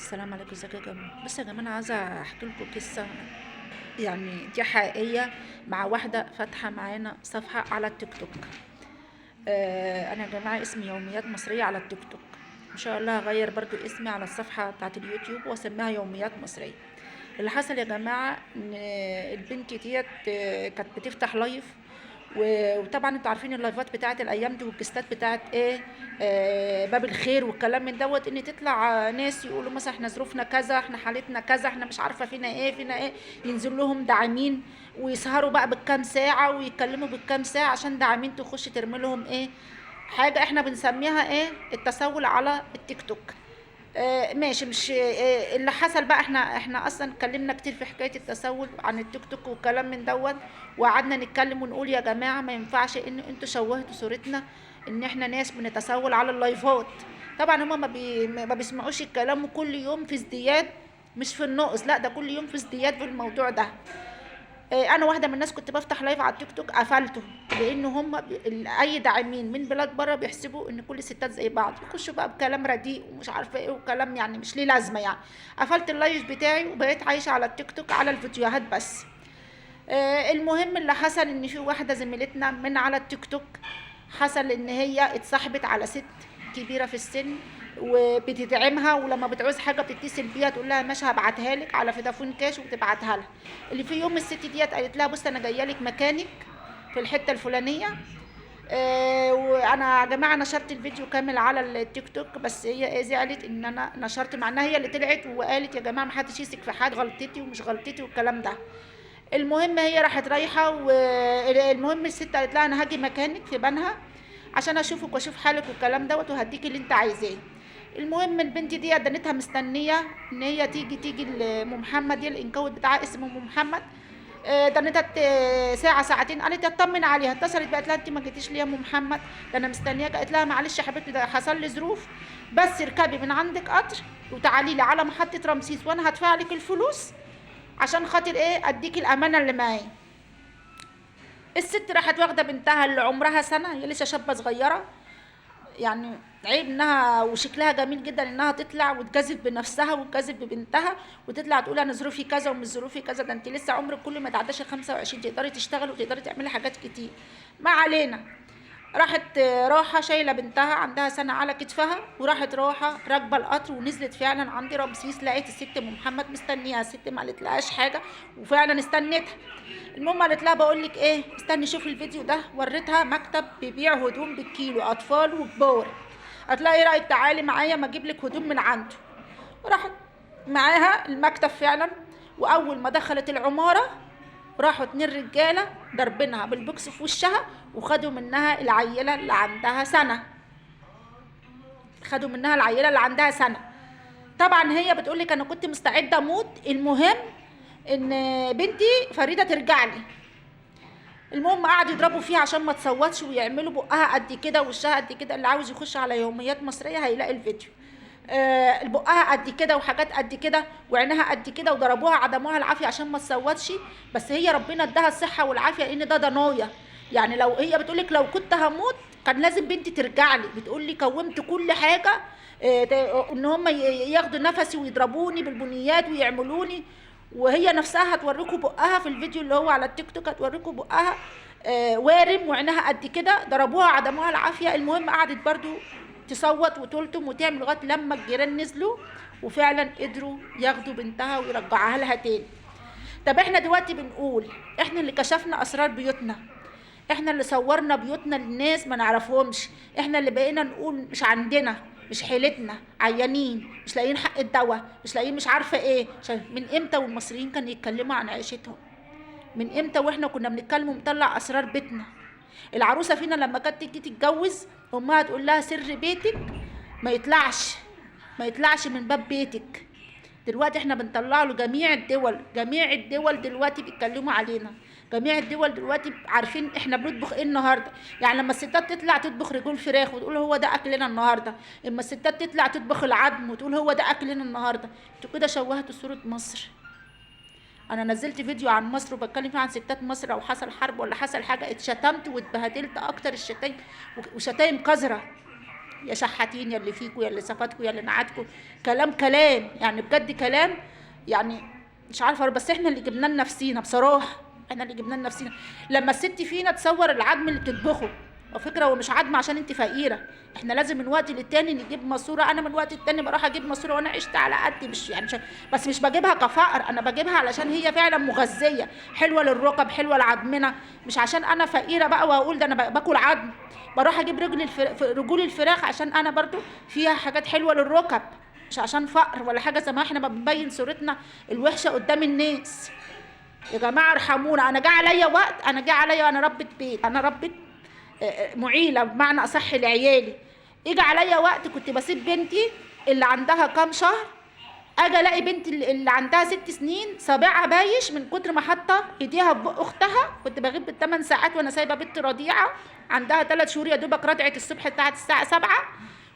السلام عليكم، ازيكم يا جماعة؟ بصوا يا جماعة، انا عايزه احكي لكم قصة يعني دي حقيقية مع واحدة فاتحة معانا صفحة على التيك توك. انا يا جماعة اسمي يوميات مصرية على التيك توك، ان شاء الله هغير برضو اسمي على الصفحة بتاعت اليوتيوب واسميها يوميات مصرية. اللي حصل يا جماعة ان البنت ديت كانت بتفتح live، وطبعا انتوا عارفين اللايفات بتاعت الايام دي والجستات بتاعت ايه، باب الخير والكلام من دوت، ان تطلع ناس يقولوا مثلا احنا ظروفنا كذا، احنا حالتنا كذا، احنا مش عارفه فينا ايه فينا ايه، ينزل لهم داعمين ويسهروا بقى بالكام ساعة ويتكلموا بالكام ساعة عشان داعمين تخش ترمي لهم ايه حاجة احنا بنسميها ايه التسول على التيك توك. ماشي، مش اللي حصل بقى، احنا اصلا اتكلمنا كتير في حكاية التسول عن التيك توك والكلام من دوت، وقعدنا نتكلم ونقول يا جماعة ما ينفعش ان انتوا شوهتوا صورتنا ان احنا ناس بنتسول على اللايفات. طبعا هما ما بيسمعوش الكلام، وكل يوم في ازدياد، مش في النقص، لا ده كل يوم في ازدياد في الموضوع ده. انا واحدة من الناس كنت بفتح live على التيك توك قفلته، لان هم اي داعمين من بلاد بره بيحسبوا ان كل الستات زي بعض، يخشوا بقى بكلام رديء ومش عارفه ايه وكلام يعني مش ليه لازمه. يعني قفلت ال live بتاعي وبقيت عايشه على التيك توك على الفيديوهات بس. المهم اللي حصل ان في واحدة زميلتنا من على التيك توك، حصل ان هي اتصاحبت على ست كبيرة في السن وبتدعمها، ولما بتعوز حاجة بتتصل بيها تقول لها ماشي هبعتها لك على فودافون كاش وتبعتها لها. اللي في يوم الست ديت قالت لها بص انا جاية لك مكانك في الحتة الفلانية. وانا يا جماعة نشرت الفيديو كامل على التيك توك، بس هي زعلت ان انا نشرت، مع انها هي اللي طلعت وقالت يا جماعة ما حدش يثق في حد، غلطتي ومش غلطتي والكلام ده. المهم هي راحت رايحة، والمهم الست قالت لها انا هاجي مكانك في بنها عشان اشوفك واشوف حالك والكلام دوت، وهديك اللي انت عايزاه. المهم البنت دي ادنتها مستنيه ان هي تيجي لام محمد، دي الانكوت بتاعها اسمه ام محمد. دنتها ساعة ساعتين، قالت اطمن عليها، اتصلت بقت لها انت ما جيتيش ليه يا ام محمد، ده انا مستنياك. قالت لها معلش يا حبيبتي ده حصل لي ظروف، بس اركبي من عندك قطر وتعالي لي على محطة رمسيس وانا هدفع لك الفلوس عشان خاطر ايه اديكي الامانة اللي معايا. الست راحت واخده بنتها اللي عمرها سنة، هي لسه شابه صغيرة يعني، عيب انها وشكلها جميل جدا انها تطلع وتجازف بنفسها وتجازف ببنتها وتطلع تقول انا ظروفي كذا ومش ظروفي كذا، ده انت لسه عمرك كله ما تعداش ال 25، تقدري تشتغلي وتقدري تعملي حاجات كتير. ما علينا، راحت راحة شايله بنتها عندها سنة على كتفها، وراحت راحة راكبه القطر ونزلت فعلا عند رمسيس، لقيت الست ام محمد مستنيها، الست ما قالتلهاش حاجة وفعلا استنتها. المهم قالت لها بقول لك ايه، استني شوفي الفيديو ده، وريتها مكتب بيبيع هدوم بالكيلو اطفال وكبار، قالت لها ايه رايك تعالي معايا ما اجيب لك هدوم من عنده. راحت معاها المكتب فعلا، واول ما دخلت العمارة راحوا 2 رجاله ضربينها بالبوكس في وشها وخدوا منها العيلة اللي عندها سنة، خدوا منها العيلة اللي عندها سنة. طبعا هي بتقول لك انا كنت مستعدة اموت، المهم ان بنتي فريدة ترجع لي. المهم قعدوا يضربوا فيها عشان ما تصوتش ويعملوا بقها قد كده ووشها قد كده، اللي عاوز يخش على يوميات مصرية هيلاقي الفيديو. بقها قد كده وحاجات قد كده وعينها قد كده، وضربوها عدموها العافية عشان ما تصوتش، بس هي ربنا اداها الصحة والعافية لان ده ضنايا. يعني لو هي بتقولك لو كنت هموت كان لازم بنتي ترجع لي، بتقول لي كومت كل حاجة، ان هم ياخدوا نفسي ويضربوني بالبنيات ويعملوني. وهي نفسها هتوريكم بقها في الفيديو اللي هو على التيك توك، هتوريكم بقها وارم وعينها قد كده، ضربوها عدموها العافية. المهم قعدت برضو تصوت وتلتم وتعمل لغاية لما الجيران نزلوا وفعلا قدروا ياخدوا بنتها ويرجعوها لها تاني. طب احنا دلوقتي بنقول احنا اللي كشفنا اسرار بيوتنا، احنا اللي صورنا بيوتنا للناس ما نعرفهمش، احنا اللي بقينا نقول مش عندنا، مش حيلتنا، عيانين، مش لاقيين حق الدواء، مش لاقيين مش عارفه ايه. من امتى والمصريين كانوا يتكلموا عن عيشتهم؟ من امتى واحنا كنا بنتكلم ونطلع اسرار بيتنا؟ العروسة فينا لما كانت تيجي تتجوز امها تقول لها سر بيتك ما يطلعش، ما يطلعش من باب بيتك. دلوقتي احنا بنطلع له جميع الدول، جميع الدول دلوقتي بيتكلموا علينا، جميع الدول دلوقتي عارفين احنا بنطبخ ايه النهارده. يعني لما الستات تطلع تطبخ رجول فراخ وتقول هو ده اكلنا النهارده، اما الستات تطلع تطبخ العظم وتقول هو ده اكلنا النهارده، انتوا كده شوهتوا صوره مصر. انا نزلت فيديو عن مصر وبتكلم فيه عن ستات مصر، لو حصل حرب ولا حصل حاجة اتشتمت واتبهدلت اكتر الشتايم وشتايم قذرة. يا شحاتين، يا اللي فيكوا، يا اللي صفاتكوا، يا اللي نعتكوا. كلام كلام يعني بجد كلام، يعني مش عارفه، بس احنا اللي جبناه لنفسينا بصراحة، احنا اللي جبناه لنفسينا. لما الست فينا تصور العظم اللي بتطبخه، وفكره هو مش عظم عشان انت فقيرة، احنا لازم من وقت للتاني نجيب ماسوره. انا من وقت للتاني بروح اجيب ماسوره وانا عشت على قد، مش يعني مش بس مش بجيبها كفقر، انا بجيبها علشان هي فعلا مغذيه، حلوة للركب، حلوة لعظمنا، مش عشان انا فقيرة بقى واقول ده انا باكل عظم. بروح اجيب رجول الفراخ عشان انا برضو فيها حاجات حلوة للركب، مش عشان فقر ولا حاجة، زي ما احنا ما بنبين صورتنا الوحشة قدام الناس. يا جماعة ارحمونا، انا جه عليا وقت، انا جه عليا، انا ربة بيت، انا ربة معيله بمعنى اصح لعيالي. اجى عليا وقت كنت بسيب بنتي اللي عندها كام شهر، اجي الاقي بنتي اللي عندها 6 سنين صابعها بايش من كتر ما حاطه ايديها في بق اختها. كنت بغيب بال8 ساعات وانا سايبه بنت رضيعة عندها 3 شهور يا دوبك رضعت الصبح بتاعت الساعة 7،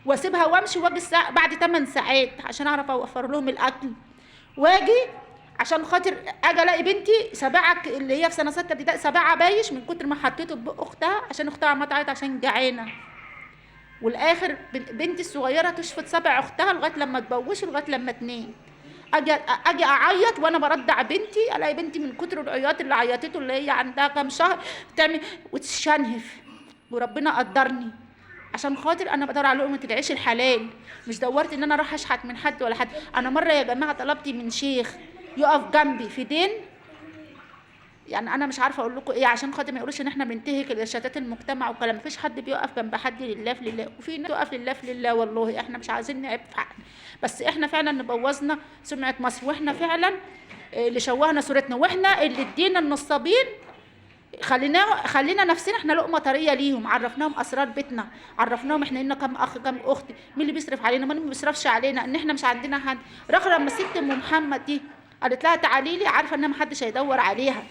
واسيبها وامشي واجي الساعة بعد 8 ساعات عشان اعرف اوفر لهم الاكل. واجي عشان خاطر اجي الاقي بنتي سابعه اللي هي في سنة 6 ابتدائي سابعه بايش من كتر ما حطيته في بق اختها عشان اختها عماله تعيط عشان جعانة. والاخر بنتي الصغيرة تشفط سبع اختها لغاية لما تبوش، لغاية لما تنام. اجي اعيط وانا برضع بنتي، الاقي بنتي من كتر العياط اللي عيطته اللي هي عندها كام شهر بتعمل وتشنهف. وربنا قدرني عشان خاطر انا بدور على لقمة العيش الحلال، مش دورت ان انا اروح اشحت من حد ولا حد. انا مرة يا جماعة طلبت من شيخ يقف جنبي في دين، يعني انا مش عارفه اقول لكم ايه عشان خاطر ما يقولوش ان احنا بننتهك الارشادات المجتمع والكلام. مفيش حد بيقف جنب حد لله في لله، وفي ناس تقف لله في لله. والله احنا مش عايزين نعيب في حق، بس احنا فعلا اللي بوظنا سمعه مصر، واحنا فعلا اللي شوهنا صورتنا، واحنا اللي ادينا النصابين، خلينا نفسنا احنا لقمة طرية ليهم. عرفناهم اسرار بيتنا، عرفناهم احنا لنا كام اخ كام اخت، مين اللي بيصرف علينا مين اللي ما بيصرفش علينا، ان احنا مش عندنا حد. رغم لما الست ام محمد دي قالت لها تعالي لي، عارفه ان ما حدش هيدور عليها،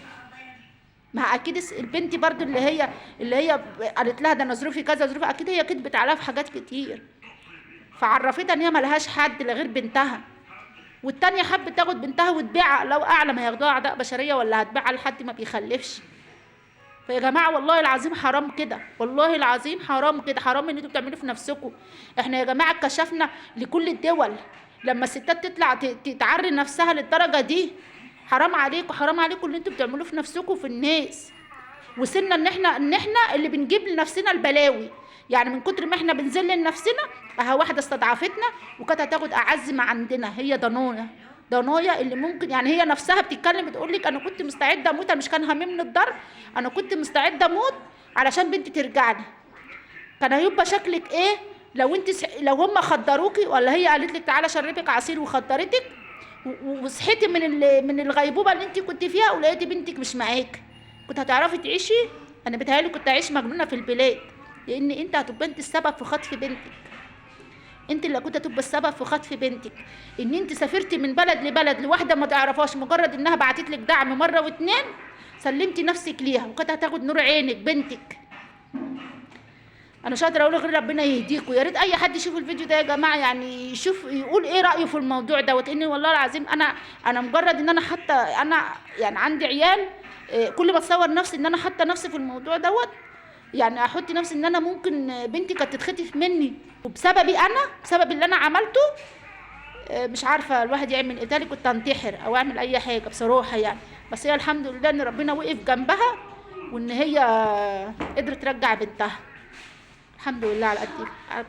ما اكيد البنت برضو اللي هي قالت لها ده انا ظروفي كذا ظروفي، اكيد هي كدبت عليها في حاجات كتير، فعرفتها ان هي ملهاش حد لا غير بنتها. والتانية حبت تاخد بنتها وتبيعها، لو اعلم هياخدوها اعداء بشرية ولا هتبيعها لحد ما بيخلفش. فيا جماعة والله العظيم حرام كده، والله العظيم حرام كده، حرام ان انتوا بتعملوه في نفسكم. احنا يا جماعة كشفنا لكل الدول لما الستات تطلع تتعري نفسها للدرجة دي، حرام عليكم، حرام عليكم اللي انتوا بتعملوه في نفسكم وفي الناس. وصلنا ان احنا اللي بنجيب لنفسنا البلاوي، يعني من كتر ما احنا بنذل لنفسنا. اها واحدة استضعفتنا وكانت هتاخد اعز ما عندنا، هي ضنايا، ضنايا اللي ممكن يعني هي نفسها بتتكلم بتقول لك انا كنت مستعدة اموت، انا مش كان هممني الضرب، انا كنت مستعدة اموت علشان بنتي ترجع لي. كان هيبقى شكلك ايه لو انت لو هم خدروكي، ولا هي قالت لك تعالى اشربك عصير وخدرتك، وصحيتي من الغيبوبه اللي انت كنت فيها ولقيتي بنتك مش معاك، كنت هتعرفي تعيشي؟ انا بتهيألي كنت هعيش مجنونة في البلاد، لان انت هتبقى انت السبب في خطف بنتك، انت اللي كنت هتبقى السبب في خطف بنتك، ان انت سافرتي من بلد لبلد لواحدة ما تعرفهاش، مجرد انها بعتت لك دعم مرة واتنين سلمتي نفسك ليها، وكانت هتاخد نور عينك بنتك. انا مش قادرة اقول غير ربنا يهديكم. يا ريت اي حد يشوف الفيديو ده يا جماعة، يعني يشوف يقول ايه رايه في الموضوع دوت. ان والله العظيم انا مجرد ان انا حتى انا يعني عندي عيال، كل ما اتصور نفسي ان انا حاطه نفسي في الموضوع دوت، يعني احط نفسي ان انا ممكن بنتي كانت تتخطف مني وبسببي انا، بسبب اللي انا عملته، مش عارفه الواحد يعمل ايه تاني، كنت انتحر او اعمل اي حاجة بصراحة يعني. بس هي الحمد لله ان ربنا وقف جنبها وان هي قدرت ترجع بنتها، الحمد لله على قد